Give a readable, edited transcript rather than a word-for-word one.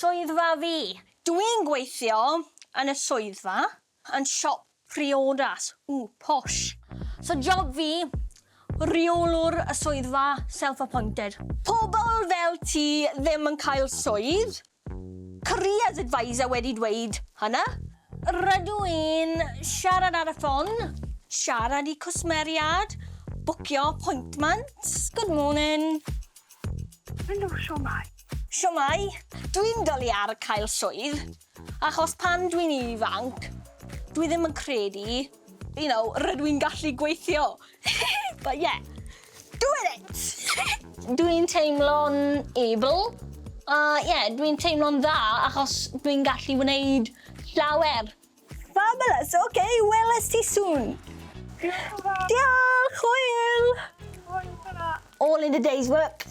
Swyddfa fi. Dwi'n gweithio yn y swyddfa, yn siop priodas. Ww, posh. So job fi, rheolwr y swyddfa, self-appointed. Pobl fel ti ddim yn cael swydd. Careers advisor wedi dweud hynna. Rydw i'n siarad ar y ffon, siarad i cwsmeriad, bwcio appointments. Good morning. Helo, shwmae? Shwmae? Dwi'n dwlu ar cael swydd, achos pan dwi'n ifanc, dwi ddim yn credu, rydw i'n gallu gweithio. But yeah, doing it! Dwi'n teimlo'n able, a yeah, dwi'n teimlo'n dda achos dwi'n gallu wneud llawer. Fabulous, okay, welais ti soon. Diolch yn fawr. Diolch, hwyl! Hwyl, tara. All in a day's work.